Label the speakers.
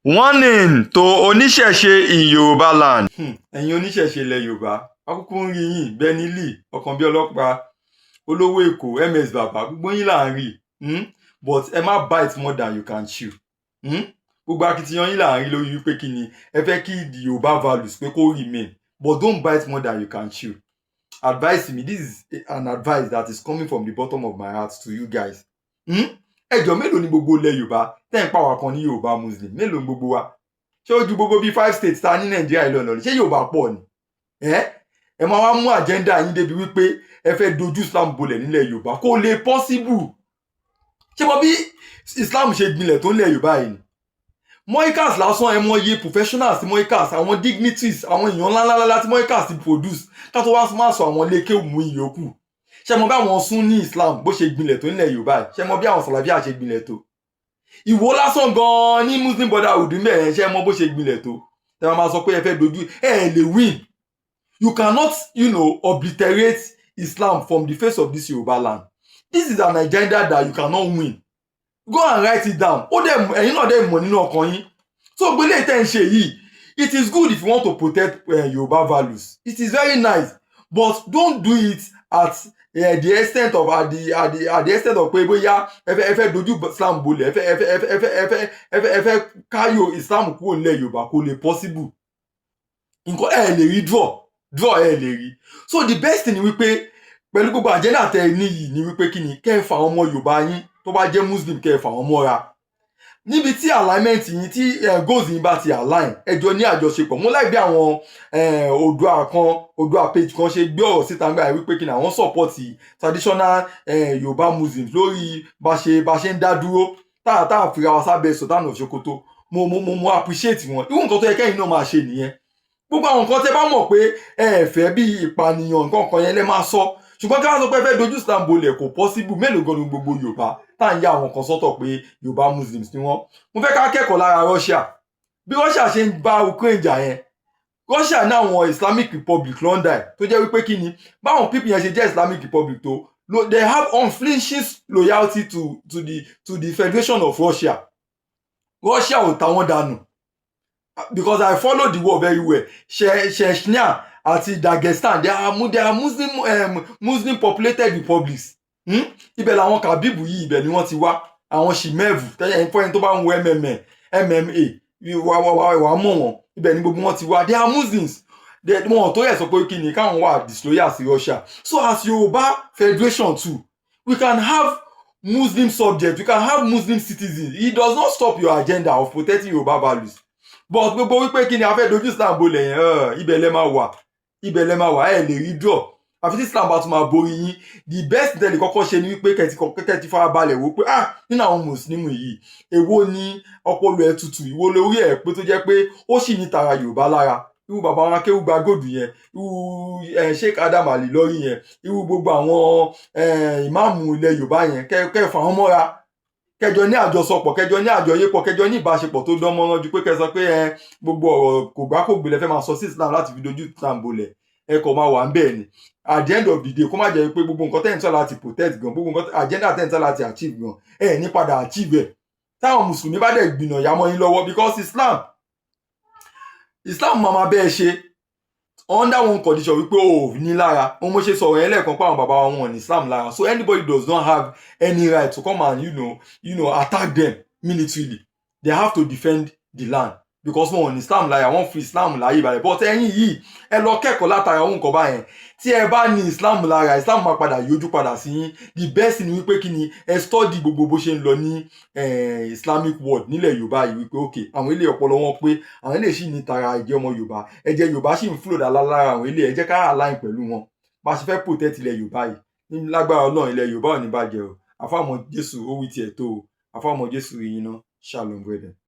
Speaker 1: Warning to oníṣẹ̀ṣe in Yorùbá land. Ẹ̀yin oníṣẹ̀ṣe ilẹ̀ Yorùbá, akúkú ń rí yín. Benny Lee, ọkàn bí ọlọ́pàá, olówó Èkó, MS Bàbá, gbogbo yín là ń rí, But ẹ má bite more than you can chew. Gbogbo akitiyan yín là ń rí lórí wípé kí ni ẹ fẹ́ kí the Yorùbá values pé kó remain, but don't bite more than you can chew. Advice me, this is an advice that is coming from the bottom of my heart to you guys. Ẹjọ́, mélòó ni gbogbo ilẹ̀ Yorùbá tẹ́ ń pàwọ́ kan ní Yorùbá Muslim? Mélòó ni gbogbo wa? Ṣé ó ju gbogbo bíi five states ta ní Nàìjíríà yìí lọ́nà? Ṣé Yorùbá pọ̀ ni? Ẹ ẹ máa wá mú agenda yín débi wípé ẹ fẹ́ dojú Islam bolẹ̀ nílẹ̀ Yorùbá. Kò lè possible. Ṣé mo bí Islam ṣe gbilẹ̀ tó nílẹ̀ Yorùbá yìí ni Moikas lásán, ẹ mọ iye professionals tí Moikas, àwọn dignitaries, àwọn èèyàn ńláńláńlá tí Moikas ti produce, ká tó wá máa sọ àwọn lékè mú ìyókù. Ṣé mo bí àwọn Sunni Islam bó ṣe gbilẹ̀ tó nílẹ̀ Yorùbá yìí? Ṣé mo bí àwọn Sàlàfíà ṣe gbilẹ̀ tó? Ìwó lásán gan-an ní Muslim Brotherhood mẹ́rin, ṣé mo bó ṣe gbilẹ̀ tó? Tẹ́ máa sọ pé ẹ fẹ́ dojú ẹ lè win. You cannot obliterate Islam from the face of this Yorùbá land. This is an agenda that you cannot win. Go and write it down. Ó dẹ̀ ẹ̀yin náà dẹ̀ mọ̀ nínú ọkàn yín tó gbélé tẹ́ ń ṣe yìí. It is good if you want to protect Yorùbá values. It is very nice, but don't do it at the extent of at the extent of pé bóyá ẹ fẹ́ dojú Islam bolẹ̀, ẹ fẹ́ káyò Islam kúrò nílẹ̀ Yorùbá. Kò lè possible. Nǹkan ẹ lè rí draw ẹ lè rí. So the best thing ni wípé pẹ̀lú gbogbo agenda tẹ ẹ níyì ni wípé kí ni kẹ́ ẹ fa àwọn ọmọ Yorùbá yín tó bá jẹ́ Muslim, kẹ́ ẹ fà wọ́n mọ́ra níbi tí alignment yín, tí goals yín bá ti align, ẹ jọ ní àjọṣepọ̀. Mo láì bí àwọn Oòduà kan, Oòduà page kan ṣe gbé ọ̀rọ̀ síta nígbà yẹn wípé kí ni àwọn support traditional Yorùbá Muslims lórí bá ṣe ń dá dúró, táà fira wa sábẹ́ Sultan of Sokoto. Mo appreciate wọn. Irú nǹkan tó yẹ kẹ́yìn náà máa ṣe nìyẹn. Gbogbo àwọn nǹkan tẹ́ bá mọ̀ pé ẹ fẹ́ bí ìpànìyàn, nǹkan kan yẹn lẹ́ máa sọ. Ṣùgbọ́n kí wọ́n sọ pé ẹ fẹ́ dojú Islam bolẹ̀, kò possible. Mélòó gan ni gbogbo Yorùbá tá à ń yá àwọn kan sọ́tọ̀ pé Yorùbá Muslims ni wọ́n? Mo fẹ́ ká kẹ́kọ̀ọ́ lára Russia, bí Russia ṣe ń bá Ukraine jà yẹn. Russia ní àwọn Islamic Republic London tó jẹ́ wípé kí ni báwọn people yẹn ṣe jẹ́ Islamic Republic tó, they have unflinching loyalty to the Federation of Russia. Russia ò ta wọ́n dànù, because I follow the war very well. Chechnya àti Dagestan, they are Muslim populated republics. Ibẹ̀ làwọn Khabib yìí, ibẹ̀ ni wọ́n ti wá. Àwọn Chimaev tẹ́yẹ̀ fún ẹni tó bá ń wo MMA, MMA wà wà wà wà mọ̀ wọ́n. Ibẹ̀ ni gbogbo wọn ti wá. They are Muslims. Wọn ò tó yẹ sọ pé kí ni káwọn wà disloyal sí Russia. So as Yorùbá Federation too, we can have Muslim subjects, we can have Muslim citizens. It does not stop your agenda of protecting Yorùbá values. But gbogbo wípé kí ni a fẹ́ dojú Islam bolẹ̀ yẹn, ibẹ̀ lẹ máa wà, ibẹ̀ lẹ máa wà. Ẹ lè rí draw àfi tí Islam bá tún máa borí yín. The best tẹ́lẹ̀ kọ́kọ́ ṣe ni wípé kẹ́tì farabalẹ̀ wò pé, ah, nínú àwọn mùsùlùmí yìí, èwo ni ọpọlọ ẹ tutù, ìwo lórí ẹ pé tó jẹ́ pé ó sì ní tara Yorùbá lára? Irú bàbá wọn Akéwùgbà Gold yẹn, irú Sheikh Adam Ali lórí yẹn, irú gbogbo àwọn ìmáàmù ilẹ̀ Yorùbá yẹn, kẹ́ fà wọ́n mọ́ra, kẹjọ ní àjọsọpọ̀, kẹjọ ní àjọyépọ̀, kẹjọ ní ìbáṣepọ̀ tó dán mọ́rán, ju pé kẹ sọ pé ẹ gbogbo ọ̀rọ̀ kò gbá kò gbélé fẹ́ máa sọ sí Islam láti fi dojú Islam bolẹ̀. Ẹ kò máa wà ń bẹ́ẹ̀ ni. At the end of the day, kó má jẹ́ pé gbogbo nǹkan tẹ́ ń tọ́ láti protect gan, gbogbo nǹkan agenda tẹ́ ń tọ́ láti achieve gan, ẹ ní padà achieve ẹ̀ táwọn mùsùlùmí bá dẹ̀ gbìnà yà mọ́ yín lọ́wọ́, because Islam máa ma bẹ́ẹ̀ ṣe under one condition wípé o ò ní lára wọn. Mo ṣe sọ̀rọ̀ yẹn lẹ́ẹ̀kan pé àwọn bàbá wọn ò ní Islam lára, so anybody does not have any right to come and attack them militarily. They have to defend the land because wọn ò ní Islam lára, wọn fi Islam láàyè balẹ̀. But ẹ̀yin yìí, ẹ lọ kẹ́kọ̀ọ́ látara ohun nǹkan báyẹn. Tí ẹ bá ní Islam lára, Islam máa padà yọjú padà sí yín. The best ni wípé kí ni ẹ study gbogbo bó ṣe ń lọ ní Islamic world nílẹ̀ Yorùbá yìí, wípé ok, àwọn ilé ọpọlọ wọn pé, àwọn ilé sì ní tara ìjẹ́ ọmọ Yorùbá, ẹ̀jẹ̀ Yorùbá sì ń flow dáadáa lára àwọn ilé. Ẹ jẹ́ ká align pẹ̀lú wọn bá a ṣe fẹ́ protect ilẹ̀ Yorùbá yìí. Ní lágbára Ọlọ́run, ilẹ̀ Yorùbá ò ní bàjẹ́ o. Àfàmọ́ Jésù ó wí tiẹ̀ tó o. Àfàmọ́ Jésù yìí ná. Shalom, brethren.